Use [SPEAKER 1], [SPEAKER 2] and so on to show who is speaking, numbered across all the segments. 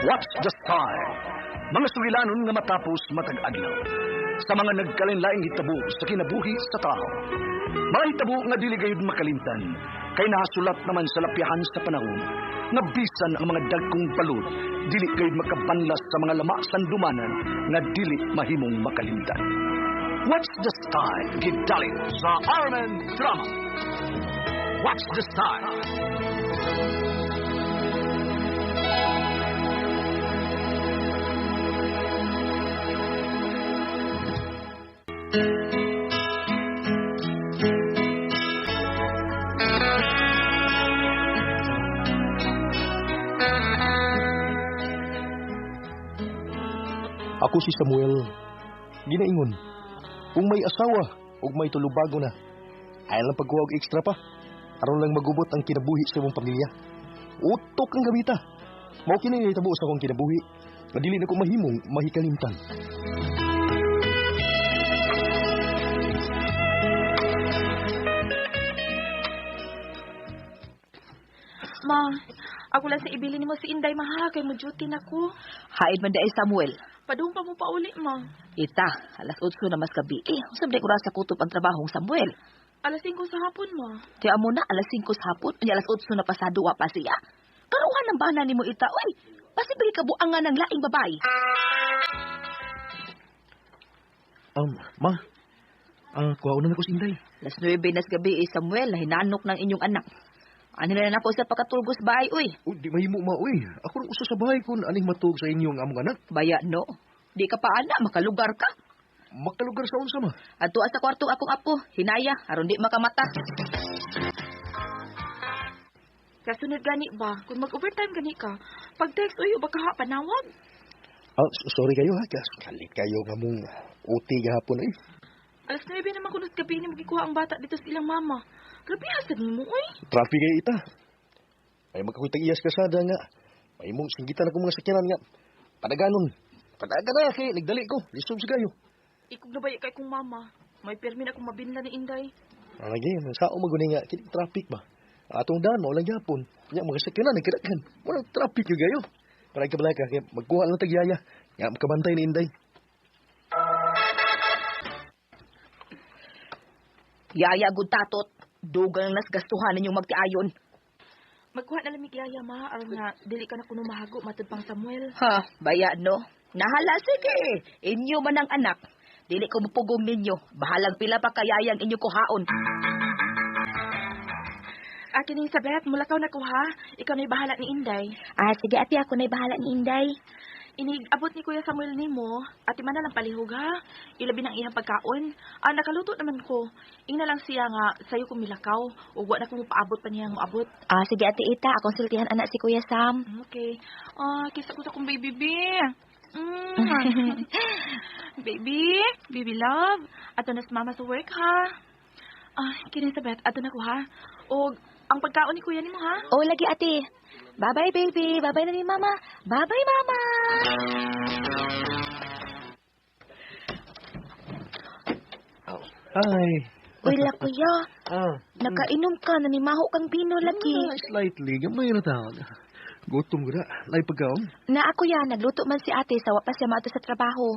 [SPEAKER 1] What's the Style? Mga sugilanon nga matapos matag adlaw sa mga nagkalain-laing hitabo sa kinabuhi sa tao. Mga hitabo nga dili gayud makalimtan kay nahasulat naman sa lapyahan sa panahon nga bisan ang mga dagkong balod dili gayud makabanlas sa mga lama sandumanan nga dili mahimong makalimtan. What's the Style? Gidali sa Armen Drama. What's the Style?
[SPEAKER 2] Ako si Samuel. Ginaingon, kung may asawa ug may tulubago na, ay lang pagkuha og extra pa. Aron lang magubot ang kinabuhi sa imong pamilya. Utok ang gamita. Mao kini nga hitabo sa akong kinabuhi. Nga dili na ko mahimong mahikalimtan.
[SPEAKER 3] Ma, ako lang sa ibili nimo si Inday maha kay mo duty na ko.
[SPEAKER 4] Haid man daay Samuel.
[SPEAKER 3] Padung pa mo pauli, ma.
[SPEAKER 4] Ita, alas 8 na mas gabi. Eh, unsa man oras sa kutob ang trabahong Samuel?
[SPEAKER 3] Alas 5 sa hapon, ma.
[SPEAKER 4] Ti amo na alas 5 sa hapon, unya alas 8 na pasado wa pa siya. Karuhan ang bana nimo ita, oy. Basi bigi kabuangan ng laing babae.
[SPEAKER 2] Ma, kuha na ko si Inday.
[SPEAKER 4] Alas 9 na sa gabi eh, Samuel, hinanok ng inyong anak. Ano na nako sa pagkatulgos bahay, uy.
[SPEAKER 2] Uy, di mahimo ma, uy. Ako rin usa sa bahay kung aning matuog sa inyong among anak.
[SPEAKER 4] Baya no. Di ka pa ana, makalugar ka.
[SPEAKER 2] Makalugar sa unsa ma?
[SPEAKER 4] Adto sa kwarto akong apo, hinaya, aron di makamata.
[SPEAKER 3] Kasunod gani ba, kung mag-overtime gani ka, pag-text uy, baka ha, panawag.
[SPEAKER 2] Sorry kayo ha, kalit kayo nga mong OT gahapon eh.
[SPEAKER 3] Alas 9 naman kuno sa gabi ni magikuha ang bata dito sa ilang mama. Grabe hasad nimo uy.
[SPEAKER 2] Traffic kayo ita. Ay magkakuy iyas kasada nga. May mong singgitan akong mga sakyanan nga. Padaganon. Padagan na kay nagdali ko. Lisod sa kayo.
[SPEAKER 3] Ikog na ba kay kong mama? May permi na akong mabinla ni Inday.
[SPEAKER 2] Lagi, sao maguni nga kini traffic ba? Atong daan mao lang gyapon. Nya mga sakyanan nagkadagan. Walang traffic gyud kayo. Para kabala ka kay magkuha lang tagyaya. Nga makabantay ni Inday.
[SPEAKER 4] Yaya gud tatot. Dugang nas gastuhan ninyong magtiayon.
[SPEAKER 3] Magkuha na lamig yaya ma, aron nga dili ka na kuno mahago matud pang Samuel.
[SPEAKER 4] Ha, baya no. Nahala sige. Inyo man ang anak. Dili ko mupugong ninyo. Bahalang pila pa kayayang inyo kuhaon.
[SPEAKER 3] Akin ni Elizabeth, mulakaw na ko ha. Ikaw na'y bahala ni Inday.
[SPEAKER 5] Ah, sige ate, ako na'y bahala ni Inday.
[SPEAKER 3] Inig abot ni Kuya Samuel nimo, ati man na lang palihog ha. Ilabi ng iyang pagkaon. Ah, nakaluto naman ko. Ingna lang siya nga sayo ko milakaw ug wa na ko mopaabot pa niya moabot.
[SPEAKER 5] Ah, sige ate Ita, akong sultihan anak si Kuya Sam.
[SPEAKER 3] Okay. Ah, kiss ako sa akong baby B. Mm. Baby, baby love. Ato na sa mama sa work ha. Ah, kini Elizabeth, ato na ko ha. Og ang pagkaon ni Kuya nimo ha.
[SPEAKER 5] Oh, lagi ate. Bye-bye baby. Bye-bye na ni mama. Bye-bye mama.
[SPEAKER 2] Oh. Hi.
[SPEAKER 5] Uy, la kuya.
[SPEAKER 2] Ah.
[SPEAKER 5] Nakainom ka na ni maho kang bino lagi.
[SPEAKER 2] Slightly, gamay na taon. Gutom ko na. Lay pagkaon.
[SPEAKER 5] Na ako ya, nagluto man si ate sa wa pa siya maadto sa trabaho.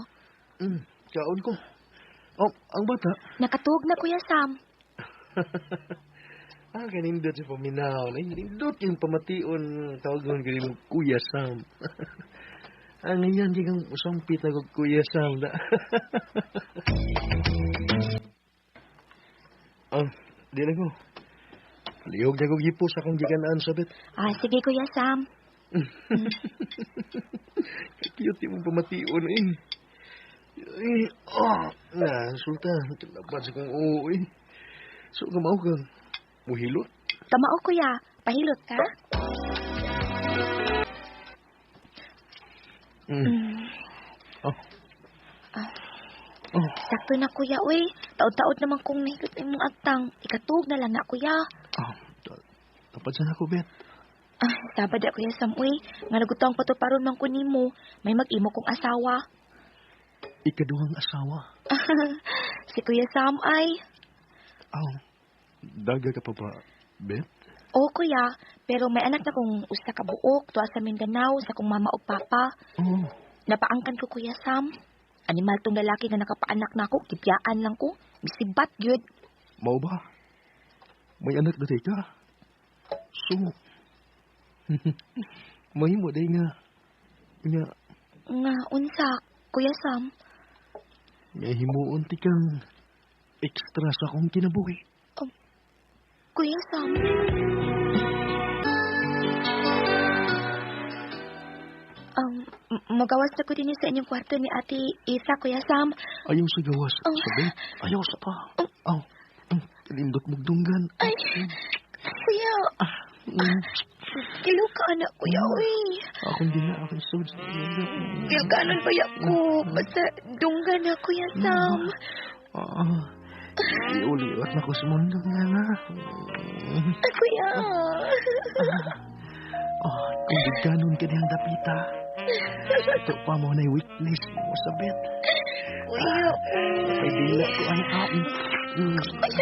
[SPEAKER 2] Kaon ko. Oh, ang bata.
[SPEAKER 5] Nakatuog na Kuya Sam.
[SPEAKER 2] Ah, kanindot sa paminaw. Ay, nindot yung pamation. Tawag nun ganin mo, Kuya Sam. Ah, ngayon, di kang usampit na ko, Kuya Sam. Na. Ah, di na ko. Lihog na ko gipo sa akong giganaan, sabit.
[SPEAKER 5] Ah, sige Kuya Sam.
[SPEAKER 2] Cute yung pamation eh. Eh, oh, na, sultan. Kalaban sa kong oo eh. So, kamao kang muhilot.
[SPEAKER 5] Kamao kuya, pahilot ka?
[SPEAKER 2] Mm. Oh. Oh.
[SPEAKER 5] Sakto na kuya, uy. Taod-taod naman kong nahilot imong agtang. Ikatuog na lang na kuya.
[SPEAKER 2] Oh, tapad sana ko, Bet.
[SPEAKER 5] Ah, sabad na kuya Sam, uy. Nga nagutang patuparon man ko nimo. May mag-imo kong asawa.
[SPEAKER 2] Ikaduhang asawa.
[SPEAKER 5] Si Kuya Sam ay.
[SPEAKER 2] Aw, daga ka pa ba, Bet?
[SPEAKER 5] Oo, kuya, pero may anak na kong usa ka buok tuwa sa Mindanao sa kong mama ug papa.
[SPEAKER 2] Oh.
[SPEAKER 5] Napaangkan ko, Kuya Sam. Animal tong lalaki nga nakapaanak na ako, gibiyaan lang ko. Misibat gyud.
[SPEAKER 2] Mao ba? May anak na ka? So, mahimo day nga, nga,
[SPEAKER 5] Nga unsa, Kuya Sam?
[SPEAKER 2] Nga himuon ti kang extra sa akong kinabuhi.
[SPEAKER 5] Kuya Sam. Magawas na ko din sa inyong kwarto ni Ate Isa, Kuya Sam.
[SPEAKER 2] Ayaw sa gawas,
[SPEAKER 5] Oh.
[SPEAKER 2] sabi. Ayaw sa pa. Aw, kalindot mong dunggan.
[SPEAKER 5] Ay, Kuya, kilo ka na, Kuya, uy.
[SPEAKER 2] Akong gina, akong sud.
[SPEAKER 5] Kilkanon ba ko? Basta dunggan na, Kuya Sam.
[SPEAKER 2] Iuliwat na ko sa mundo nga na.
[SPEAKER 5] Ay, Kuya.
[SPEAKER 2] Oh, kung giganon ka niyang dapita. Ito pa mo na weakness mo sa bet.
[SPEAKER 5] Kuya.
[SPEAKER 2] Ay, dila ko ay
[SPEAKER 5] Kuya Sam.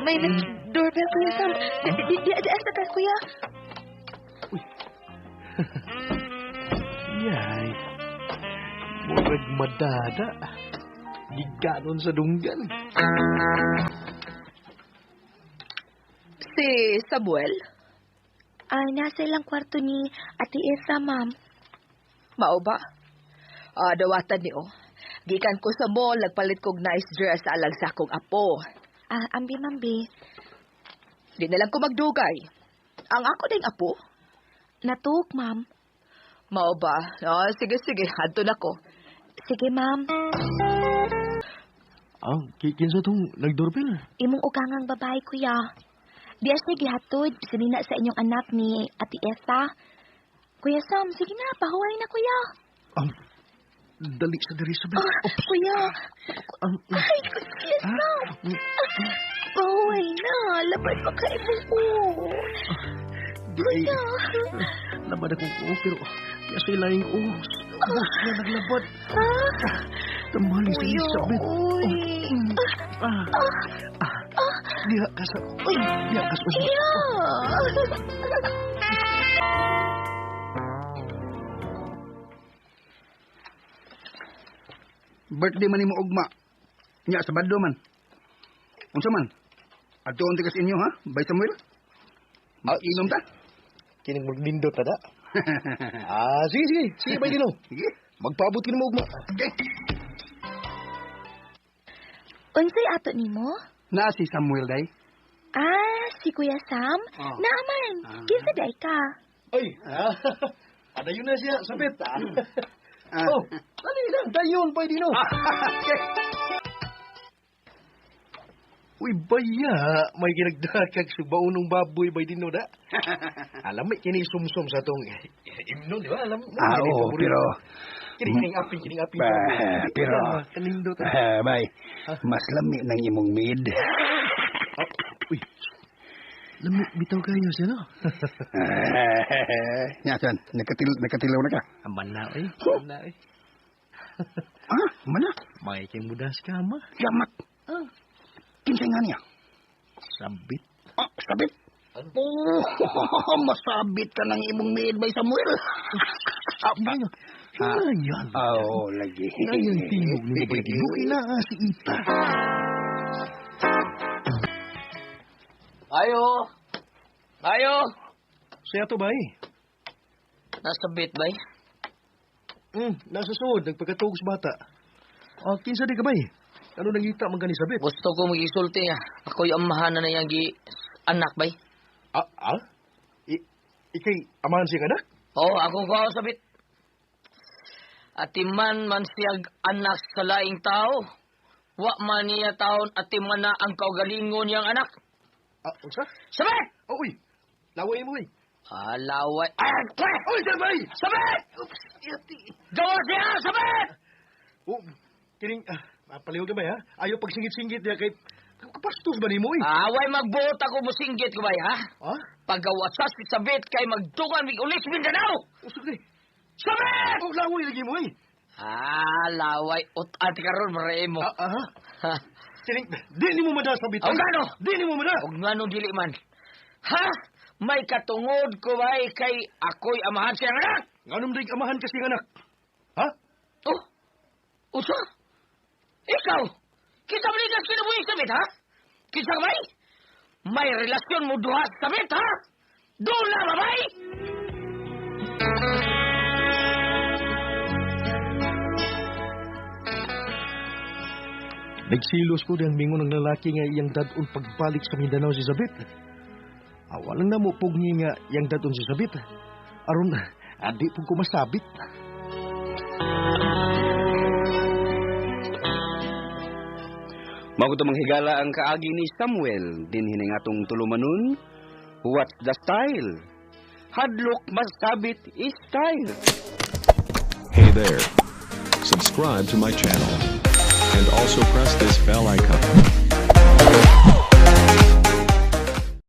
[SPEAKER 5] May nag-doorbell, Kuya Sam. Di, di, di, asa ka, Kuya.
[SPEAKER 2] Yay. Murag madada. Giganon sa dunggan.
[SPEAKER 4] Si Samuel,
[SPEAKER 5] Ay, nasa ilang kwarto ni Ate Isa, ma'am.
[SPEAKER 4] mao ba? Ah, dawatan ni oh. Gikan ko sa mall, nagpalit kog nice dress alang sa akong apo.
[SPEAKER 5] Ah, ambi, mambi.
[SPEAKER 4] Di na lang ko magdugay. Ang ako ding apo,
[SPEAKER 5] Natuok, ma'am.
[SPEAKER 4] mao ba? Ah, sige, sige, adto na ko.
[SPEAKER 5] Sige, ma'am.
[SPEAKER 2] Ah, kinsa tong nagdoorbell?
[SPEAKER 5] Imong ugangang babae, kuya. Di siya gihatod, sinina sa inyong anak ni Ate Esa. Kuya Sam, sige na, pahuway na, kuya.
[SPEAKER 2] Dali sa diri sa bet.
[SPEAKER 5] Ah, kuya. Ay, Kuya Sam. Pahuway na, laban pa ka imong ko.
[SPEAKER 2] Di ay, labad akong oo, pero kaya sa ilaing oo. Ubos na naglabad.
[SPEAKER 5] Ah,
[SPEAKER 2] Tamali sa
[SPEAKER 5] kuya,
[SPEAKER 2] Elizabeth.
[SPEAKER 5] uy.
[SPEAKER 2] Ah, ah, diha ka sa, uy, diha ka sa.
[SPEAKER 5] Kuya.
[SPEAKER 6] Birthday man nimo ugma. Nya Sabado man. Unsa man? Adtuon ti kas inyo ha? Bay Samuel? Mag-inom ta?
[SPEAKER 2] Kining magnindot na da. Ah, sige, sige. Sige, bay dino.
[SPEAKER 6] Sige.
[SPEAKER 2] Magpaabot kini mo ugma.
[SPEAKER 6] Okay.
[SPEAKER 5] Unsay ato nimo?
[SPEAKER 6] Na si Samuel day.
[SPEAKER 5] Ah, si Kuya Sam?
[SPEAKER 6] Oh.
[SPEAKER 5] Naaman,
[SPEAKER 6] Ah.
[SPEAKER 5] kinsa day ka?
[SPEAKER 2] Ay, ah, adayon na siya, sabit. Ah.
[SPEAKER 6] Ah.
[SPEAKER 2] Oh, dali lang, dayon, bay dino.
[SPEAKER 6] Okay.
[SPEAKER 2] Uy, baya, may ginagdakag subaunong baboy bay dino da. Alam may kini sumsum sa tong imno, di ba? Alam mo.
[SPEAKER 6] Ah, oo, pero
[SPEAKER 2] Kini kining aping, kining aping.
[SPEAKER 6] Bah, pero
[SPEAKER 2] Kanindot.
[SPEAKER 6] Ah, bay, mas lami ng imong mid.
[SPEAKER 2] Ah, uy. Lami bitaw kayo siya, no?
[SPEAKER 6] Nya san, nakatilaw na ka.
[SPEAKER 2] Aman na, oy. Aman na, oy.
[SPEAKER 6] Ah, mana?
[SPEAKER 2] May kay mudas ka, ma.
[SPEAKER 6] Yamat.
[SPEAKER 2] Ah.
[SPEAKER 6] Kinsay nga niya?
[SPEAKER 2] Sabit.
[SPEAKER 6] Ah, sabit. Oh, masabit ka ng imong mid bay Samuel.
[SPEAKER 2] Ngayon, ngayon.
[SPEAKER 6] Ah, oo, lagi.
[SPEAKER 2] Ngayon, tingog ni mo, bay dino. Kailangan si Ita.
[SPEAKER 7] Ayo. Ayo.
[SPEAKER 2] Siya to, bay.
[SPEAKER 7] Nasa bit, bay.
[SPEAKER 2] Nasa suod, nagpagkatug sa bata. Ah, kinsa di ka, bay? Ano nangita man gani sabit?
[SPEAKER 7] Gusto ko mag-isulti niya. Ako'y amahan na niyang gi anak, bay.
[SPEAKER 2] Ah, ah? Ikay, amahan siya anak?
[SPEAKER 7] Oo, akong kuha sabit. Atiman man siyag anak sa laing tao. Wa man niya taon atiman na ang kaugalingon niyang anak.
[SPEAKER 2] Ah, unsa?
[SPEAKER 7] Sabit!
[SPEAKER 2] Oh, uy. Laway mo, uy.
[SPEAKER 7] Ah, laway. Ay, ay,
[SPEAKER 2] Uy, sabay!
[SPEAKER 7] Sabit! Gawa siya! Sabit!
[SPEAKER 2] Oh, kining, paliw ka ba, ha? Ayaw pagsingit-singit niya kay... Kapastos ba ni mo, eh?
[SPEAKER 7] Away magbuot ako musinggit ko bay, ha?
[SPEAKER 2] Ha?
[SPEAKER 7] Paggawa sa si Sabit kay magdugan mig ulis Mindanao!
[SPEAKER 2] Usog ni.
[SPEAKER 7] Sabit!
[SPEAKER 2] Oh, laway lagi mo, eh.
[SPEAKER 7] Ah, laway. Ut-at karon mare mo.
[SPEAKER 2] Ah, ah.
[SPEAKER 7] Ha?
[SPEAKER 2] Siling, di nimo mada sabit.
[SPEAKER 7] Og ngano?
[SPEAKER 2] Di nimo mada.
[SPEAKER 7] Og ngano dili man? Ha? May katungod ko bay kay ako'y amahan siyang anak.
[SPEAKER 2] Nganong dig amahan kasi anak? Ha?
[SPEAKER 7] Oh, usa? Ikaw? Kinsa man ikaw kinabuhi sa ha? Kinsa ka bay? May relasyon mo duha sa sabit, ha? Doon na, babay!
[SPEAKER 2] Nagsilos ko diyang mingon ng lalaki nga iyang dadon pagbalik sa Mindanao si Sabit. Awalang na mo pugni nga iyang dadon si Sabit. Aron, adi po ko masabit.
[SPEAKER 8] Mao ko manghigala ang kaagi ni Samuel dinhi ning atong tulumanon. What's the style? Hadlok masabit is style.
[SPEAKER 9] Hey there. Subscribe to my channel. And also press this bell icon.